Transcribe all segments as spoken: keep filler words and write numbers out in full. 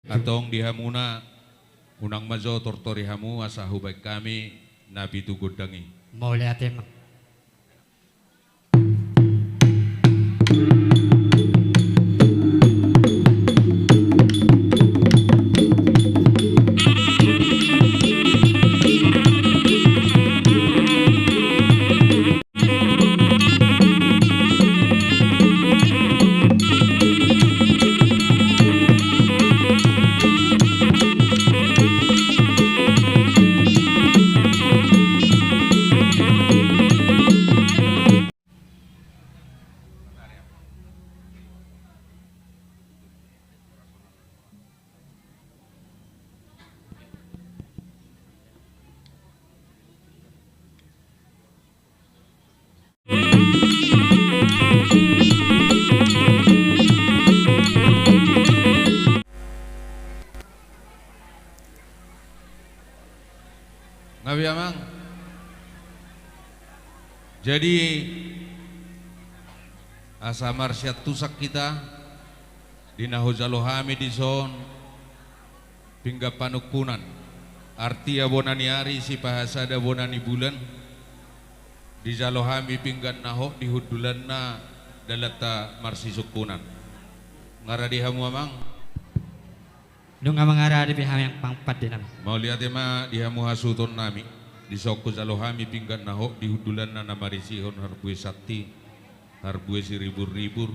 Antong di hamuna, unang ma jo tortori hamu asa hubaen hami na pitu gondang i. Mauliate ma. Nga be amang. Jadi asa marsiantusan hita di na hujalo hami dison pinggan panungkunan, artia bona ni ari sipahasada bona ni bulan, dijalo hami pinggan na hot di hundulanna dalanta marsisungkunan. Nga ra di hamu amang? Nunga mangarade be hami amang pande nami. Mauliate ma di hamu hasuhuton nami. Dison hujalo hami pinggan na hot di hundulanna na marisihon harbue santi, harbue siribur-ribur,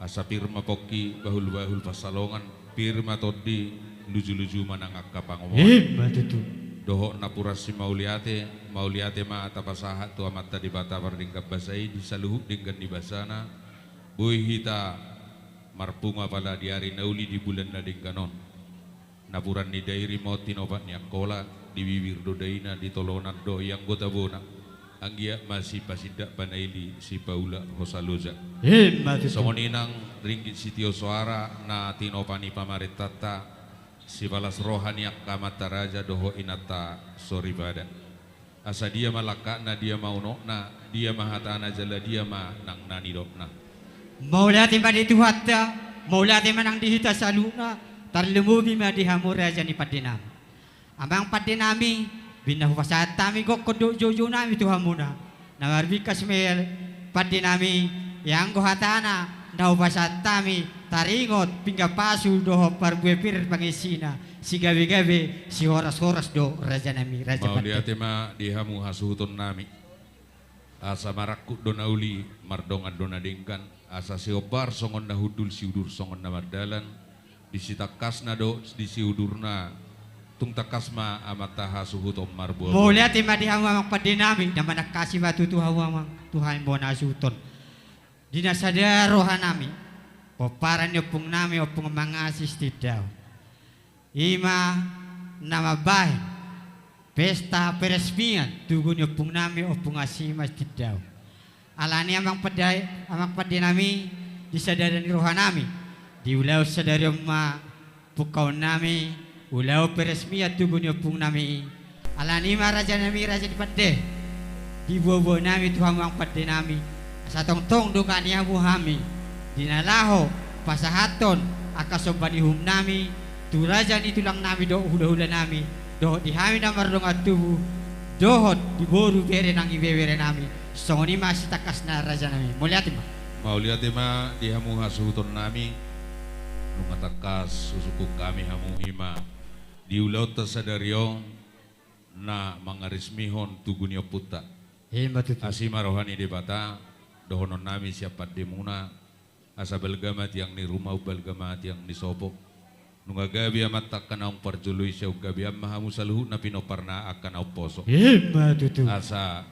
asa pir ma pongki bahul-bahul pansalongan, pir ma tondi, luju-luju ma nang angka pangomoan. Ima tutu. Dohot napuran simauliate, mauliate ma tapasahat tu Amanta Debata pardenggan basa i di saluhut denggan ni basana, boi hita marpungu apala di ari na uli di bulan na denggan on. Napuran ni dairi ma on tinopa ni Angkola, di bibir do daina, di tolonan do ianggota bona. Anggiat ma sipasindak panaili, sipaulak hosa loja. Ima tutu. Songon i nang ringgit sitio soara na tinopa ni pamarentanta, sipalas roha ni angka amanta raja dohot inanta soripada. Asa dia ma langkatna, dia ma unokna, dia ma hatana jala dia ma nang na nidokna. Mauliate ma di Tuhanta, mauliate ma nang di hita saluhutna, tarlumobi ma di hamu raja ni pande nami. Amang pande nami, boi na hupasahat hami gokhon dohot joujou nami tu hamuna. Na marbingkas ma i pande nami, ianggo hatana na hupasahat hami, taringot pinggan pasu dohot parbue pir pangisina, sigabe-gabe, sihoras-horas do raja nami, raja pande. Mauliate ma di hamu hasuhuton nami. Asa marangkup do na uli, mardongan do na denggan, asa siombar songon na hundul, siudur songon na mardalan, di sitangkasna dohot di siudurna, tung tangkas ma amanta hasuhuton marboa-boa. Mauliate ma di hamu amang pande nami, na manangkasi ma tutu hamu amang tu hami bona hasuhuton. Di na sada roha nami, pomparan ni ompung nami, Ompung Mangasi Sitindao. Ima na mambahen pesta peresmian tugu ni ompung nami, Ompung Asi Sitindao. Alani amang pande, amang pande nami, di sada roha nami, di ulaon sadari on ma pungkaon nami ulaon peresmian tugu ni ompung nami i. Alani i ma raja nami, raja ni pande, diboaboa nami tu hamu amang pande nami, asa tongtong do hami, hami di na laho pasahathon angka somba ni uhum nami tu raja ni tulang nami dohot hulahula nami, dohot di hami na mardongan tubu, dohot di boru, bere nang ibebere nami. Songon i ma sitangkasna raja nami. Mauliate ma. Mauliate ma di hamu hasuhuton nami. Nunga tangkas husungkun hami hamu, ima di ulaonta sadari on na mangarismihon tugu ni ompunta. Ima tutu. Asi ma roha ni Debata, dohonon nami sian pandemuna, asa balga ma tiang ni ruma, umbalga ma tiang ni sopo. Nunga gabe amanta angka naung parjolo i, sai gabean ma hamu saluhutna pinomparna angka naung poso. Ima tutu. Asa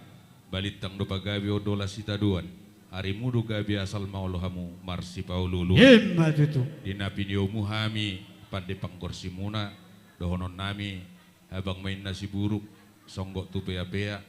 balintang do pagabe, ondolan sitadoan. Arimu do gabe, asal ma olo hamu marsipaolooloan. Ima tutu. Di na piniomu hami pande panggorsimuna, dohonon nami, habang ma inna siburuk, songgop tu peapea.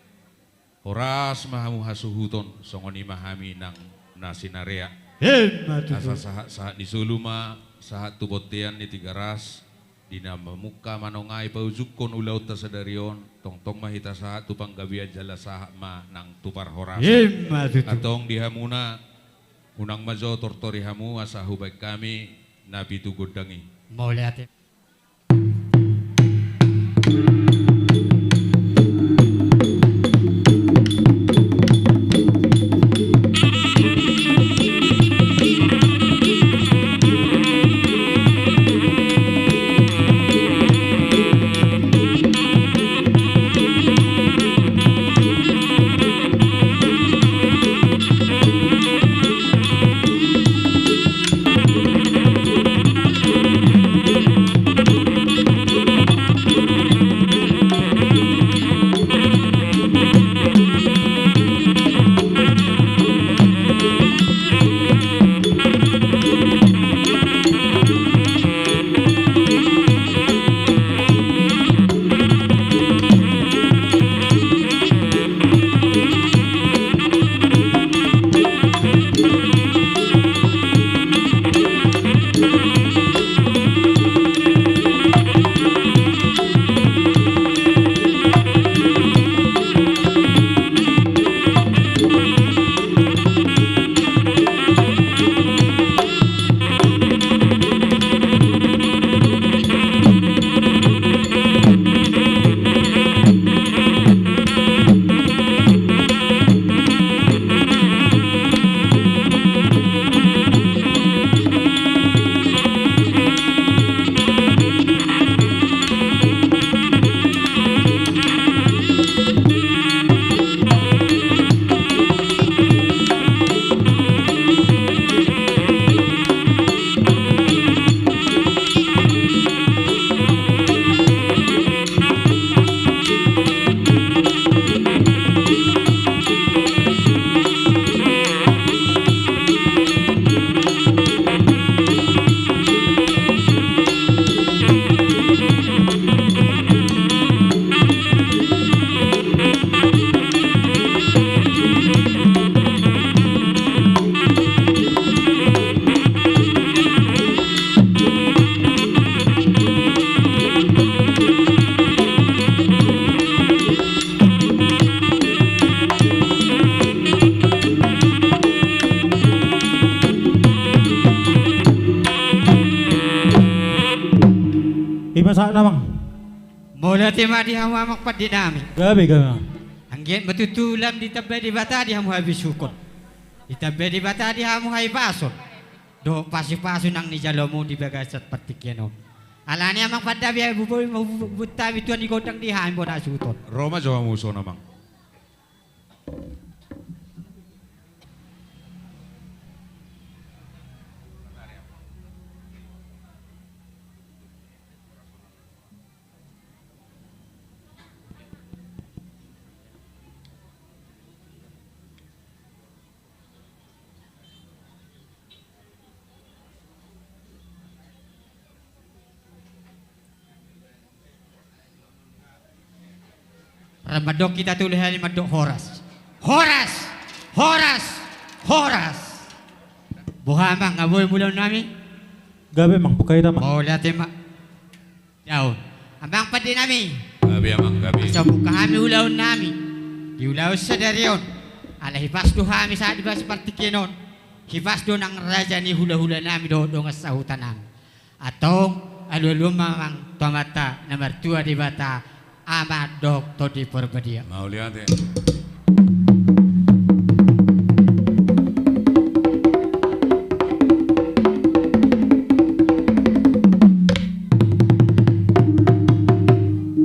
Horas ma hamu hasuhuton, songon i ma hami nang na sinarea. Ima tutu. Asa sahat-sahat ni solu ma sahat tu bontean ni Tigaras, di na mamungka manongai paujungkon ulaonta sadari on, tongtong ma hita sahat tu panggabean jala sahat ma nang tu parhorasan. Ima tutu. Antong di hamuna, unang ma jo tortori hamu asa hubaen hami na pitu gondang i. Mauliate. Ima sahat, Amang. Mauliate ma di hamu, Amang pande nami. Gabe, gabe, Amang. Anggiat ma tutu lam ditamba Debata di hamu habisuhon. Ditamba Debata di hamu hahipason dohot pasupasu nang nijalomu di bagasan partingkian on. Alani, Amang pande nami, boi ma huboan hami tuan i gondang di hami bona suhut on. Ro ma jo hamu son, Amang. Ra mandok hita tu hali mandok horas. Horas! Horas! Horas! Boha, Amang, nga boi ma ulaon nami? Gabe, Amang, buka hita, Amang. Mauliate ma. Daon. Amang pande nami. Gabe, Amang, gabe. Asa buka hami ulaon nami di ulaon sadari on. Ala hipas do hami sahat di bagasan partingkian on. Hipas do nang raja ni hulahula nami dohot dongan sahuta nami. Antong alualuhon ma, Amang, tu Amanta na martua Debata, Ama dohot Tondi Porbadia. Mauliate.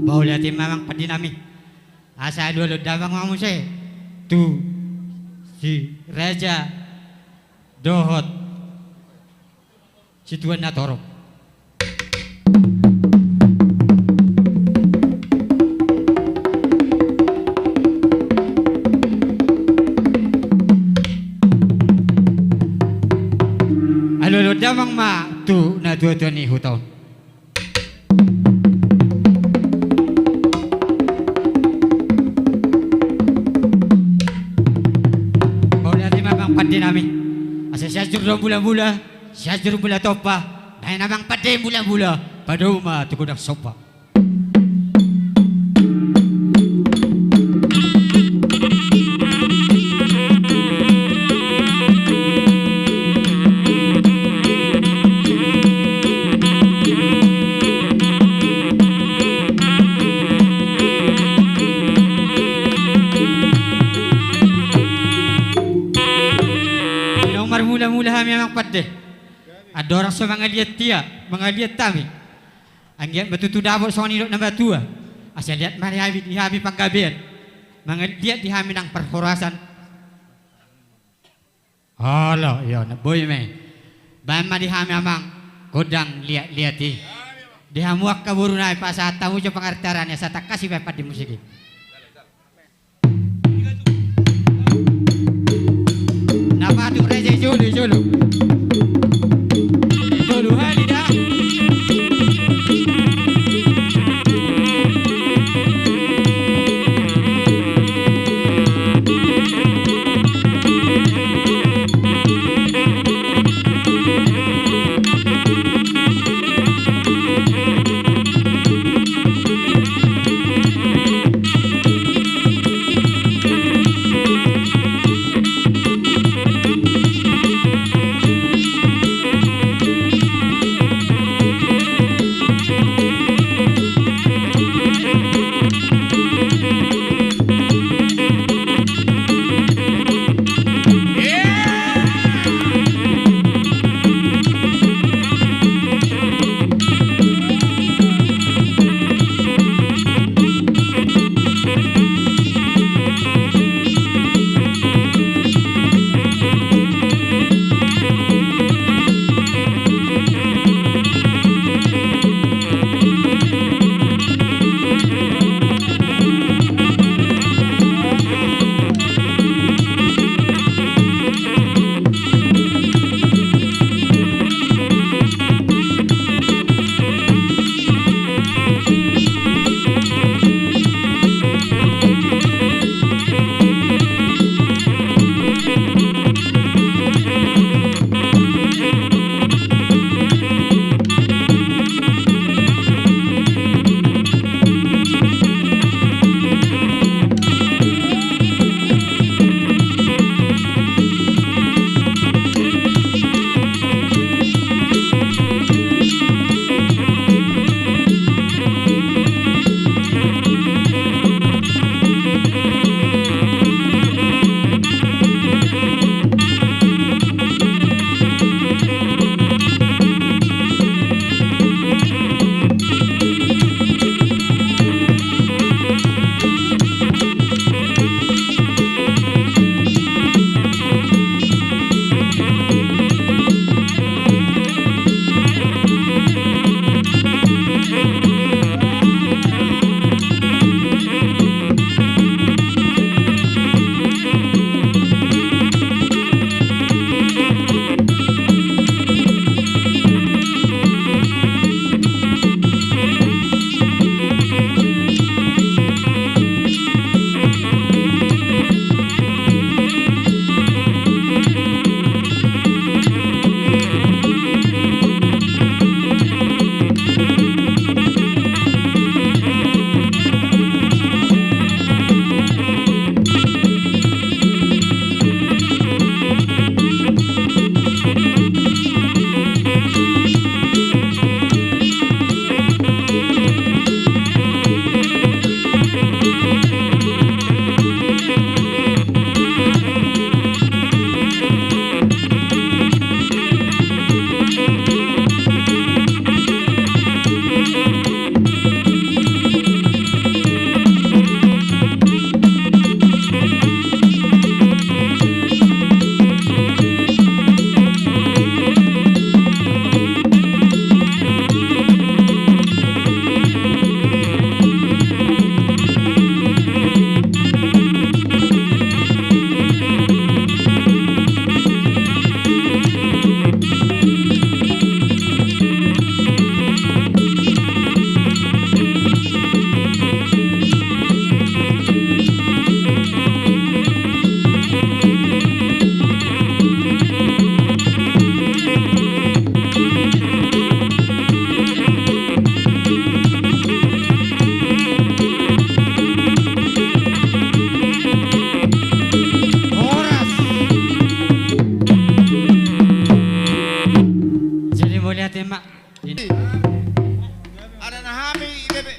Mauliate ma, Amang pande nami. Asa alualuhon damang ma muse tu si raja dohot situan na torop. Alualuhon damang ma tu natuatua ni huta on. Mauliate ma, Amang pande nami. Asa sianjur do mulamula. Sianjur mula tompa, naeng, Amang pande, mulamula, padomu ma tu godang somba. Pande. Andorang so mangaliat ia, mangaliat hami. Anggiat ma tutu dapot songon nidok na matua. Asa liat ma di hami, di hami panggabean. Mangaliat di hami nang parhorasan. Olo, ia na boi ma i. Baen ma di hami amang gondang liat-liat i. Di hamu angka boru nami pasahat hamu jo pangartaran i asa tangkas dibaen pande musik i. Na patung raja i jolo, i jolo. Tolu hali da. Horas. Jadi mauliate ma. Ada na hami ibebere,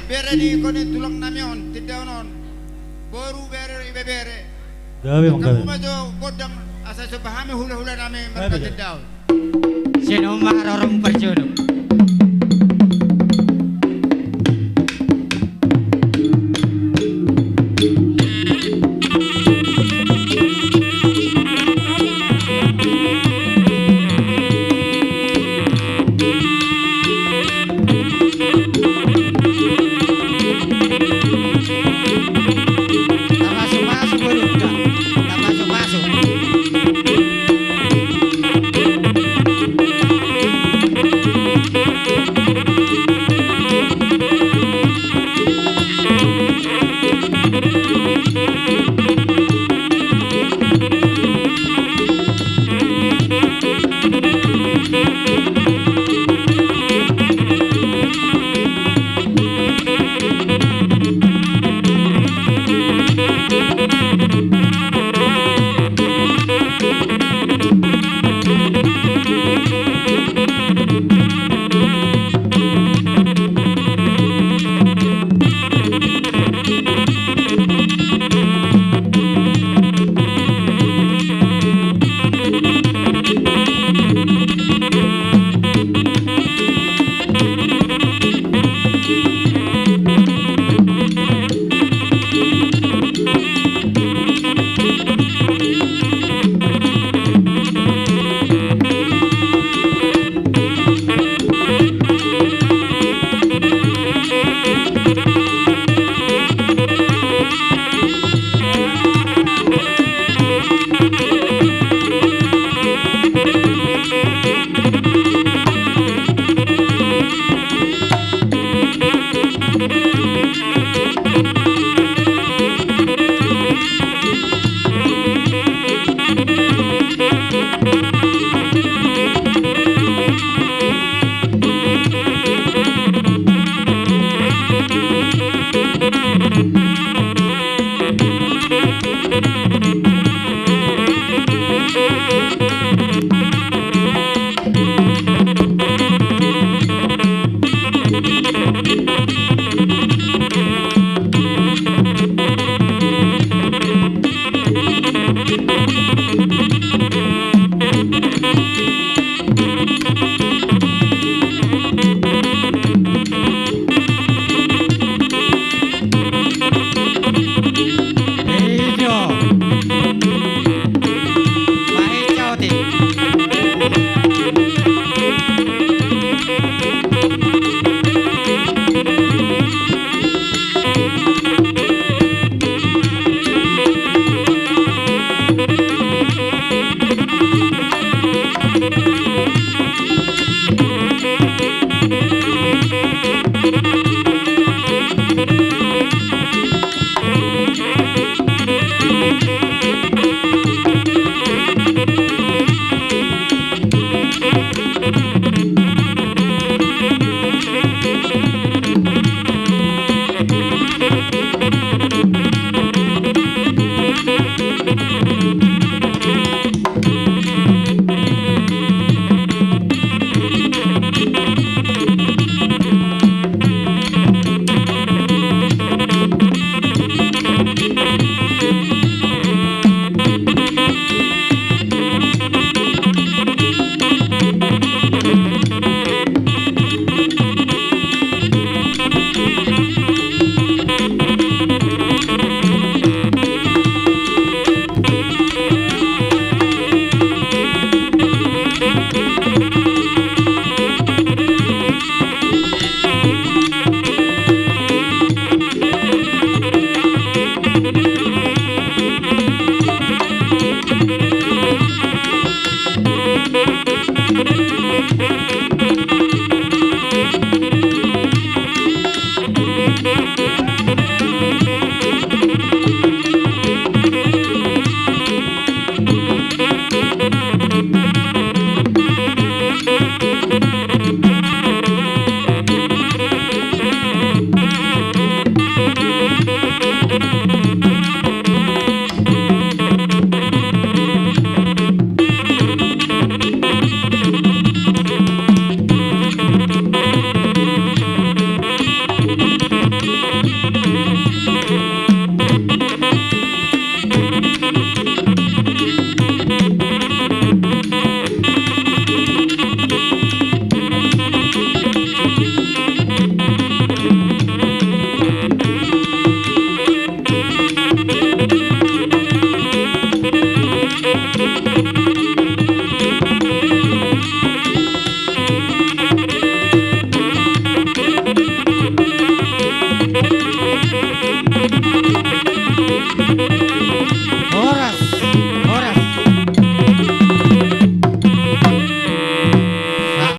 bere ni konen tulang nami on, tindaon on. Boru bere ibebere. Gabe, Bang, gabe. Kamu maju godang. Asa so pahami hulahula nami marpatendaon. Sian on ma haroromu parjolo.